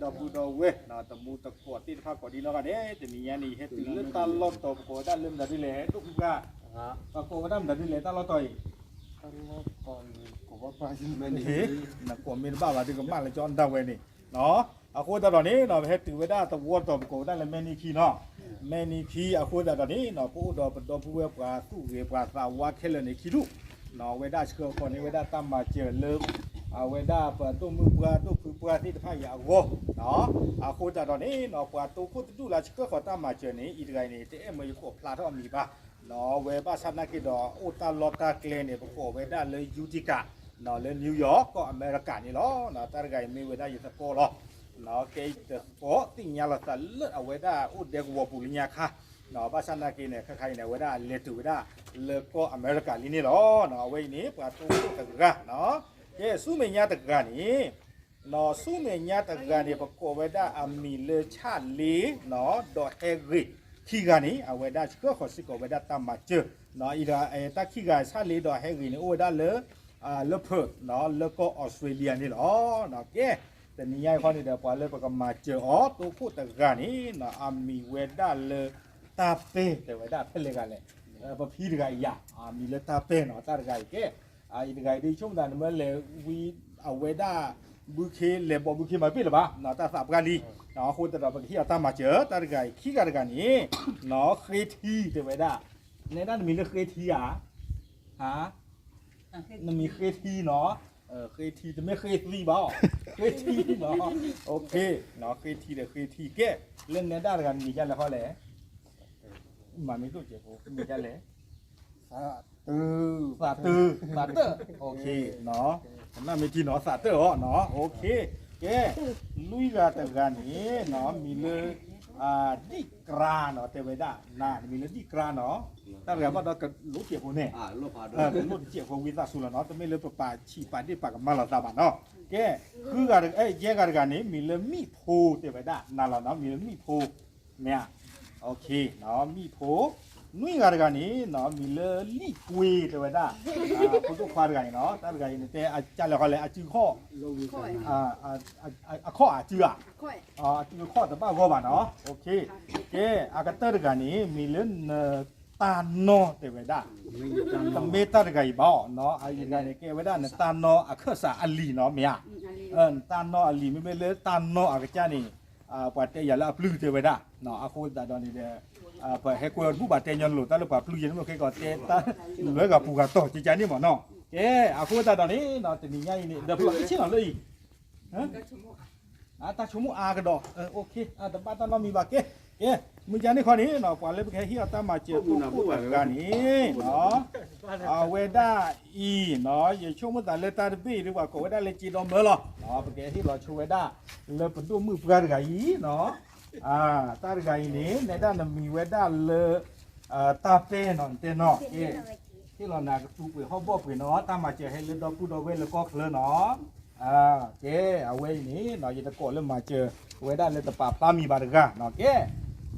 ဒီပုၢ်ဒီဝဲၢ် တမူတကိးသ့ၣ်တဖၣ်ကိးဒံနီၢ်ဂၤဒဲး တနံၤညါန့ၣ် ယဟဲတုၤလၢတၢ်လီၢ်တီၤ ပကိးဝဲဒၣ်လၢမတၤဒ်လဲၣ် ဒိၣ်ဖုပှၢ်, ပကိးဝဲဒၣ်မတၤဒ်လဲၣ် တၢ်လီၢ်တီၤအံၤ, နကိးမ့ၢ်တဘၣ်ဘၣ် ဒုးကမၣ်လၢကၠီဒၣ်ဝဲန့ၣ်, အဃိသတးဒီးန့ၣ် ပဟဲတုၤဝဲဒၣ်သဝီတီၤ ပကိးဝဲဒၣ်လၢမဲနံခံနီၤ, မဲနံခံ အဃိသတးဒီးန့ၣ် ပအိၣ်ဒီးပဒီပုၢ်ဝဲၢ်ပှၤသူၣ်ဂ့ၤပှၤသးဝါခဲလၢာ်န့ၣ်ခံဒူၣ်, အဝဲဒၣ်ဆှၢဃီၤန့ၢ်ဝဲဒၣ်တၢ်မၤစၢၤလၢ အဝဲဒၣ်ပဒိၣ်မုၣ်ပှၢ်ဒိၣ်ဖုပှၢ်သ့ၣ်တဖၣ်အံၤအဂီၢ်, အဃိသတးဒီးန့ၣ် ပှၤတိခိၣ်တဒူၣ်လၢဆှၢဃီၤတၢ်မၤစၢၤန့ၣ် အံၤတဂၤအံၤန့ၣ် တအဲၣ်မၢယကိးဖျါထီၣ်အမံၤဘၣ်, ဝဲဘၣ်ဆၣ်နာ်က့ဒီး အိၣ်တၢ်လီၢ်တၢ်ကျဲန့ၣ် ပကိးဝဲဒၣ်လၢ Utica လၢ New York ကီၢ်အမဲရကၤန့ၣ်လီၤ. တၢ်တဂၤအံၤမ့ၢ်ဝဲဒၣ်ယသကိးလီၤ. ကဲယသကိးသ့ၣ်ညါလီၤသးလၢအဝဲဒၣ်အိၣ်ဒဲကဝီၤပူၤလၢညါခါ, ဘၣ်ဆၣ်နာ်က့န့ၣ် ခဲခါအံၤန့ၣ် အဝဲဒၣ်လဲၤတုၤဝဲဒၣ်လၢကီၢ်အမဲရကၤလံန့ၣ်လီၤ. အဝဲအံၤန့ၣ် ပှၤတိခိၣ်တဂၤ, ကဲဆူမဲာ်ညါတဂၤန့ၣ် ဆူမဲာ်ညါတဂၤန့ၣ် ပကိးဝဲဒၣ်အမံၤလၢဆၣ်လ့ ဒီးဟဲဂ့ၤ, ခံဂၤန့ၣ် အဝဲဒၣ်ဆှၢဃီၤစ့ၢ်ကီးဝဲဒၣ်တၢ်မၤစၢၤ, တၢ်ခံဂၤဆၣ်လ့ဒီးဟဲဂ့ၤန့ၣ် အိၣ်ဝဲဒၣ်လၢ လၢ Perth လၢကီၢ်အီစထြ့လယါန့ၣ်လီၤ. ကဲ တနံၤညါအံၤဃီန့ၣ်ဒီး ပှၤလၢပကမၤစၢၤအီၤ တိခိၣ်တဂၤန့ၣ် အမံၤဝဲဒၣ်လၢ တၢ်ပဲ တဲဝဲဒၣ်ဖဲလဲၣ်ဂၤလဲၣ်, ပဖံတဂၤအံၤယၤ အမံၤလၢတၢ်ပဲနီၤ တၢ်တဂၤအံၤကဲ အံၤတဂၤအံၤဒ်ဆိကမိၣ်သးနမ့ၢ်လဲၤဝံအဝဲဒၣ် ဘုခ့လဲၤဘီဘုခ့မၤပ့ၢ်လၢၤဘၣ်, တၢ်သးပှၢ်လံ, အဃိသတးဒီးပကဟ့ၣ်အီၤတၢ်မၤစၢၤ တၢ်တဂၤအံၤ ခံဂၤတဂၤန့ၣ် ဃ့ထံတဲဝဲဒၣ်, နဲဒၣ်နမံၤလၢဃ့ထံဧါ, ဟါ, နမံၤဃ့ထံနီၤ, ဃ့ထံ တမ့ၢ်ဃ့သံဘၣ်, ဃ့ထံနီၤ, ဃ့ထံဒီးဃ့ထံကဲ, လၢနဲဒၣ်တဂၤနမံၤဒ်လဲၣ်ဃီလဲၣ် မၤမ့ၢ်ဒိၣ်စဲးဖိ မံၤဒ်လဲၣ်, သးတၢ်, သးတၢ်, ကနၣ်မ့ၢ်ထံနီၤ သးတၢ်အီၤနီၤ, ကဲ, လွံၢ်ဂၤတဂၤန့ၣ် မံၤလၢ ဒံၣ်ကြါနီၤ တဲဝဲဒၣ်, နမံၤလၢဒံၣ်ကြါနီၤ, တၢ်တဂၤဘၣ်ဒီးကလိၣ်စဲးဖိန့ၣ်, ကလိၣ်တစဲးဖိဝံသးစူၤလီၤနီၤ, တမ့ၢ်လၢပပာ်ဆံးပာ်ဒ့ၣ်ပာ်ကမၣ်လိာ်သးဘၣ်နီၤ, ကဲ, ဃုဂၤ, ယဲၢ်ဂၤတဂၤန့ၣ် မံၤလၢမံၣ်ဖိတဲဝဲဒၣ်, နၤလီၤနီၤ မံၤလၢမံၣ်ဖိ, မ့ၢ်ဧါ, မံၣ်ဖိ, နွံဂၤတဂၤန့ၣ် မံၤလၢလံၣ်ကွ့တဲဝဲဒၣ်, ဖိဒိၣ်ခွါတဂၤအံၤနီၤ, တၢ်တဂၤအံၤန့ၣ် တဲအကၢ်လဲၣ်ဃီလဲၣ် အစုခီၣ်, အခီၣ်အစုဧါ, အစုအခီၣ်တဘၣ်ဂီၢ်ဘၣ်နီၤ, ကဲ, အကတၢၢ်တဂၤန့ၣ် မံၤလၢနတၢ်နီတဲဝဲဒၣ်, တမ့ၢ်တၢ်တဂၤအံၤဘၣ်နီၤ, အံၤတဂၤန့ၣ် ကဲဝဲဒၣ်နတၢ်နီအခၢၣ်စးအလံၤနီၤ မ့ၢ်ဧါ, နတၢ်နီအလံၤ မ့မ့ၢ်လၢတၢ်နီအကစၢ်န့ၣ် ပှၤတဲယၤလၢအပျုၢ်တဲဝဲဒၣ်, အဃိသတးဒီးန့ၣ်ဒီး ပဟဲကွဲးအီၤတဘူၣ်ဘၣ် တဲညီနုၢ်လိာ်တၢ်လၢပှၤပျုၢ်ယဲန့ၣ် မ့ၢ်ခဲကီးတဲတၢ်လွဲဂၤပူၤဂၤတီၤကကန့ၣ်မ့ၢ်နီၤ, ကဲ, အဃိသတးဒီးန့ၣ် တနံၤညါအံၤန့ၣ် ဒီးဖျိးတဆ့ၣ်နီၤလၢအံၤ တၢ်ဆိကမိၣ်အါကဒီး, တဘၣ်တၢ်နီတမံၤဘၣ်ကဲ, ကဲ, မုၢ်ကန့ၣ်ခီန့ၣ် ပှၤလၢပကဟဲဟ့ၣ်အီၤတၢ်မၤစၢၤတိခိၣ်တဂၤန့ၣ် အဝဲဒၣ်အံၤနီၤ ယဆိကမိၣ်သးလၢတၢ်တဘ့ၣ်အံၤ ပှၤကိးဝဲဒၣ်လၢစ့ဒီမၢလီၤ, ပကဟဲဟ့ၣ်လီၤဆိဝဲဒၣ် လၢပဒိၣ်မုၣ်ပှၢ်တဂၤအံၤနီၤ, တၢ်တဂၤအံၤန့ၣ် နဲဒၣ်နမံၤဝဲဒၣ်လၢ တၢ်ပဲနီၤ နတဲနီၤ, ကဲ, ဟ့ၣ်လီၤနၤကသူပှ့ၤဟီၣ်ဘီၣ်ပှ့ၤနီၤ တၢ်မၤစၢၤဟဲလၢဒီပုၢ်ဒီဝဲၢ်လၢကီၢ်ချၢနီၤ, ကဲ, အဝဲအံၤန့ၣ် ယတကိးလၢမၤစၢၤဝဲဒၣ်လၢတပာ်ဖျါမံၤဘၣ်တဂၤနီၤ, ကဲ,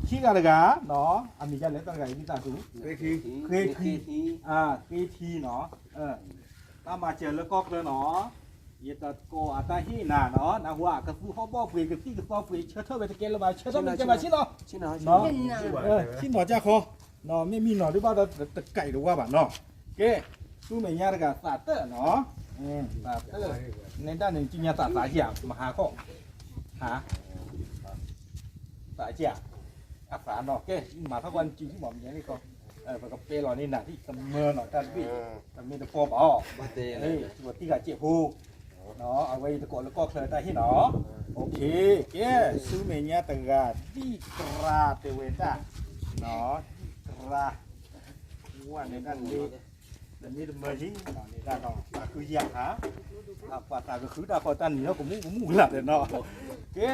ခံဂၤတဂၤနီၤ အမံၤဒ်လဲၣ် တၢ်တဂၤအံၤ ဝံသးစူၤ, ဃ့ထံ, ဃ့ထံ, ဃ့ထံနီၤ, တၢ်မၤစၢၤလၢကီၢ်ချၢနီၤ, ယတကိးအတၢ်ဟ့ၣ်နၤနီၤ, နဟူဧါ ကသူဟီၣ်ဘီၣ်ပှ့ၤ ကသံၣ်ကသီပှ့ၤ ဆၢထၢၣ်ဝဲတကဲလၢၤဘၣ် ဆၢထၢၣ်မ့ၢ်တကဲဘၣ်ဆ့ၣ်နီၤ, ဆ့ၣ်နီၤကၢ်ခီ, မ့ၢ်မံနီၤဒ်ဘၣ်ဒီးတကဲတဝါဘၣ်နီၤ, ကဲ, ဆူမဲာ်ညါတဂၤသးတၢၢ်နီၤ, သးတၢၢ်, နဲဒၣ်န့ၣ် ကညါသးသးဟ့ၣ်ဧါ မဟါခီ, ဟါ သးက့ဧါ, အသးနီၤ ကဲ မၤထီၣ်ကွၢ်နစုမ့ၢ်မ့ၢ်န့ၣ်ကီး, ပကပဲလီၤန့ၢ်နၤဒ်တမၢနီၤ တၢ်တဘ့ၣ်, တမ့ၢ်တပီၢ်ဘၣ်အီၤ, ပှၤတံၢ်ဂၤစဲးဖိ, အဝဲအံၤတကိးလၢကီၢ်ချၢတၢ်ဟ့ၣ်နီၤ, ကဲ ဆူမဲာ်ညါတဂၤ ဒံၣ်ကြါတဲဝဲဒၣ်, ဒံၣ်ကြါ, ဝဲန့ၣ်ဒၣ် တမ့ၢ်တမၢယံၤ, န့ၣ်ဒၣ်နီၤ သးခုယၤဟါ, ပှၤသးကဃုတၢ်ဃီတၢ်နံၤနီၤ ကမူၣ်ကမူၣ်လၢ်ဒီးနီၤ, ကဲ,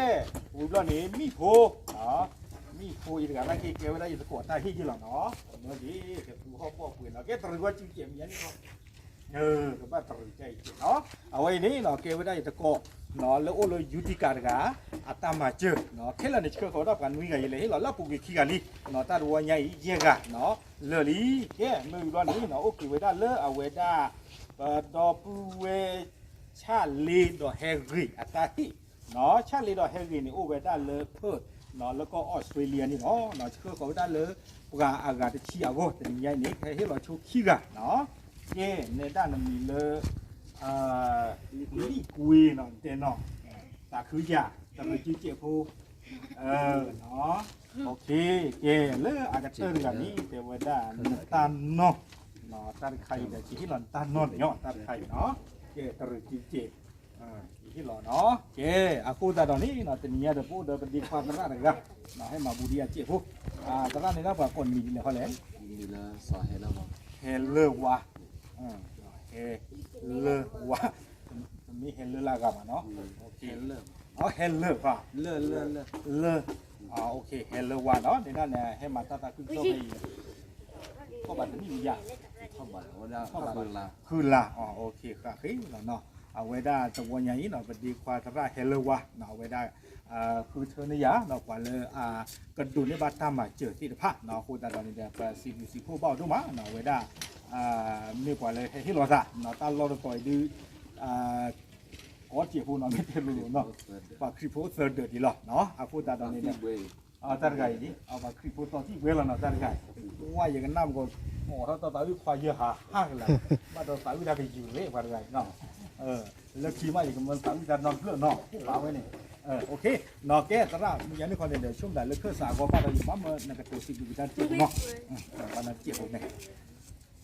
ဝံၤဘျီန့ၣ် မံၣ်ဖိ, မံၣ်ဖိအံၤတဂၤနာ်က့ ကဲဝဲဒၣ်ယသကိးတၢ်ဟ့ၣ်ယ့ၢ်လီၤနီၤ, မၢက့ၤ ကသူဟီၣ်ဘီၣ်ပှ့ၤနီၤ ကဲတရံးဝဲစုကဲးမံၤညါန့ၣ်နီၤ, ကဘၣ်တရံးကဲအံၤကဲးနီၤ, အဝဲအံၤန့ၣ်နီၤ ကဲဝဲဒၣ်ယသကိး လၢအိၣ်လၢ Utica တဂၤ အတၢ်မၤစၢၤ, ခဲလၢာ်န့ၣ် ဆှၢဃီၤဝဲဒၣ်ပှၤနွံဂၤ ယလဲၤဟ့ၣ်လီၤလၢအပူၤကွံာ်ခံဂၤလံ, တၢ်တဝီညါအံၤ ယဲၢ်ဂၤနီၤ, လၢာ်လံ, ကဲ မ့ၢ်ဝံၤဘျီန့ၣ်နီၤ အိၣ်က့ၤဝဲဒၣ်လၢအဝဲဒၣ် ပဒီပုၢ်ဝဲၢ် ဆၣ်လ့ဒီးဟဲဂ့ၤအတၢ်ဟ့ၣ် ဆၣ်လ့ဒီးဟဲဂ့ၤန့ၣ် အိၣ်ဝဲဒၣ်လၢ Perth လၢကီၢ်အီစထြ့လယါန့ၣ်လီၤ. ဆှၢဃီၤဝဲဒၣ်လၢပှၤအဂၤတဆံအဂီၢ် တနံၤညါအံၤန့ၣ် ဟဲဟ့ၣ်လီၤဆိခံဂၤနီၤ. ကဲ နဲဒၣ်နမံၤလၢ လံၣ်ကွ့နီၤ တဲနီၤ သးခုယၤ တရံးကံကဲးဖိ ကဲ လၢအကတၢၢ်တဂၤန့ၣ် တဲဝဲဒၣ်နတၢ်နီၢ် တၢ်တခါအံၤဒီး ကဟ့ၣ်လီၤနတၢ်နီၢ်န့ၣ် တၢ်တခါအံၤနီၤ. ကဲ တရံးကံကဲး ယဟ့ၣ်လီၤနီၤ. ကဲ အဃိသတးဒီးန့ၣ် တနံၤညါဒီး ပအိၣ်ဒီးပဒ့ခွါသရၣ်တဂၤ ဟဲမၤဘူးဒံးအကဲးဖိ သရၣ်န့ၣ်ဒၣ်ပှၤကိးနမံၤဒ်လဲၣ်ဃီလဲၣ် ဟဲလၢဝါ ဟဲလၢဝါ တမ့ၢ်ဟဲလၢလၢအဂၤဘၣ်နီၤ ဟဲလၢ ဟဲလၢ လၢ ဟဲလၢဝါနီၤ နဲဒၣ်န့ၣ် ဟဲမၤတၢ်သးခုကစီၣ်ဖဲအံၤ ထီၣ်ဘးတနံၣ်ယါ ဃုလါ ဃၣ်ဃ့လီၤနီၤ. အဝဲဒၣ်တဝီညါအံၤနီၤ ပဒ့ခွါသရၣ်ဟဲလၢဝါနီၤ အဝဲဒၣ် ဃုထၢန့ၢ်ယၤနီၤ ပှၤလၢ ကဒိးန့ၢ်ဘၣ်တၢ်မၤစၢၤသ့ၣ်တဖၣ်နီၤ အဃိသတးဒီးန့ၣ်ဒီး ပစံးဘျုးစံးဖှိၣ်ဘၣ်အီၤဒိၣ်မးနီၤ အဝဲဒၣ် မ့ၢ်ပှၤလၢဟဲဟ့ၣ်လီၤသးနီၤ တၢ်လီၢ်တတီၤအံၤဒုး ကိးကဲးဖိနီၤ မ့ၢ်တဲလိၤလိၤနီၤ ပှၤခရံာ်ဖိသၢဒၢးဒံးလီၤနီၤ အဃိသတးဒီးန့ၣ်ဒီး တၢ်တဂၤအံၤဒ် ပှၤခရံာ်ဖိသီတံၢ်ဝဲလီၤနီၤ တၢ်တဂၤအံၤ ဝဲယကနၣ်မ့ၢ်ကီး အိးထီၣ်တၢ်သးဝံၣ်ခွါယဲၢ်ဟးဟးကလၤ ဘၣ်ဒီးသးဝံၣ်တၢ်ကယူၤလၢပှၤတဂၤအံၤနီၤ လၢခံမး ယကမၢသးဝံၣ်တၢ်နီတဖျၢၣ်နီၤ ဘၣ်ဝဲန့ၣ် နီၤ ကဲ သရၣ် မုၢ်ယါန့ၣ်ခီန့ၣ်ဒီး ဆိကမိၣ်တၢ်လၢခၢၣ်စးအဂီၢ်ဘၣ်ဒီး ယဘၣ်မၢနကတိၤစံးဘျုးကစၢ်တစဲးဖိနီၤ ဘၣ်နတစဲးဖိန့ၣ်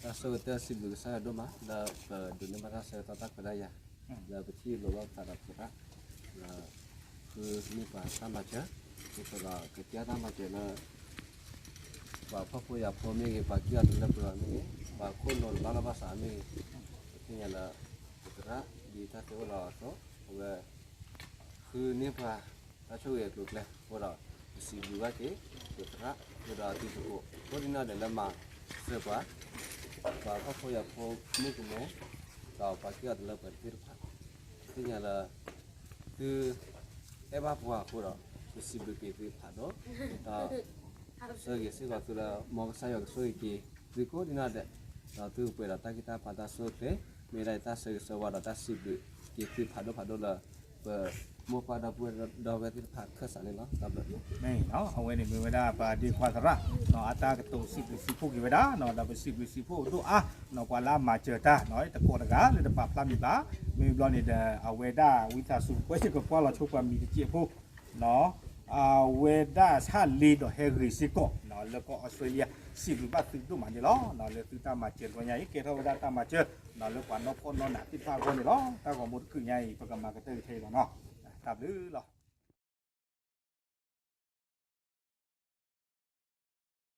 တၢ်ဆၢကတီၢ်စံးဘျုးကစၢ်ယွၤဒိၣ်မး လၢပဒိးန့ၢ်ဘၣ်တၢ်ဆၢကတီၢ်တၢ်ခွဲးတၢ်ယာ် လၢပထံၣ်လိာ်ဘၣ်ပသးဒီးသရၣ် လၢ ဃုန့ၢ်ပှၤတၢ်မၤစၢၤ ဒ်သိးဒီးကကဲထီၣ်တၢ်မၤစၢၤလၢ ပှၤဖှီၣ်ဖိယာ်ဖိမ့ၢ်ဂ့ၤ ပှၤက့ၢ်အီၤတလၢပှဲၤဘၣ်မ့ၢ်ဂ့ၤ ပှၤခိၣ်နူာ်တဘၣ်လီၢ်ဘၣ်စးမ့ၢ်ဂ့ၤ ပသ့ၣ်ညါလၢ ပသရၣ်ဒ်တၢ်သုအိၣ်ဒီးအသိး အဝဲ ဃုန့ၢ်ပှၤ တၢ်ဆိၣ်ဂ့ၤအကျိၤအကျဲအဃိဒီး ပစံးဘျုးဘၣ်က့ၤ ပသရၣ် ဃုာ်ဒီးအသုသကိး အဃိဒ်န့ၣ်ဒီးလၢမၤစၢၤပှၤ ပှၤဖှီၣ်ဖိယာ်ဖိမုၣ်ကမဲ ဒီးပှၤက့ၢ်အီၤတလၢပှဲၤတသ့ၣ်တဖၣ် ပသ့ၣ်ညါလၢ သု အဲၣ်ဘၣ်ပှၤအဃိဒီး ပစံးဘျုးက့ၤသုဖးဒိၣ် ဒီး ဆၢဂ့ၤစ့ၢ်ကီးသုလၢ မ်ကစၢ်ယွၤကဆိၣ်ဂ့ၤက့ၤ သုကိးဒ်န့ၣ်ဒီး ဒီးသုကပှဲၤဒီးတၢ်ဂံၢ်တၢ်ဘါတၢ်ဆိၣ်ဂ့ၤ မ့ၢ်ဒၣ်အံၤတၢ်ဆၢဂ့ၤဆၢဝါဒီးတၢ်စံးဘျုးက့ၤသုဖးဒိၣ်ဖးဒိၣ်လၢ ပမိၢ်ပၢ်ဒီပုၢ်ဝဲၢ်ဒီပုၢ်ဝဲၢ်သ့ၣ်တဖၣ်ခၢၣ်စးန့ၣ်လီၤ. တၢ်ဘျုး မ့ၢ်နီၤ အဝဲန့ၣ်မ့ၢ်ဝဲဒၣ်ပဒ့ခွါသရၣ် အတၢ်ကတိၤစံးဘျုးစံးဖှိၣ်က့ၤဝဲဒၣ်နီၤ ဒီးပစံးဘျုးစံးဖှိၣ်ဒိၣ်အါနီၤ ပှၤလၢအမၤစၢၤတၢ်နီၤ တကိးတဂၤလၢတပာ်ဖျါမံၤဘၣ် မ့ၢ်ဘျီန့ၣ်ဒီး အဝဲဒၣ်ဝံသးစူၤ ကွဲးစ့ၢ်ကီးကွၢ်လီၤဆိပှၤမံၤတစဲးဖိ အဝဲဒၣ်ဆၣ်လ့ဒီးဟဲဂ့ၤစ့ၢ်ကီး လၢကီၢ်အီစထြ့လယါ စံးဘျုးဘၣ်သုဒိၣ်မးန့ၣ်လီၤ. လၢသုတၢ်မၤစၢၤတဘျီညါအံၤ ကဲထီၣ်ဝဲဒၣ်တၢ်မၤစၢၤ လၢပှၤနီၢ်ဖှီၣ်နီၢ်နးသ့ၣ်တဖၣ်အဂီၢ်န့ၣ်လီၤ. တၢ်ဂီၤမူတခါညါအံၤ ပကမၤကတၢၢ်ကထဲအံၤလီၤနီၤ တၢ်ဘျုးလီၤ.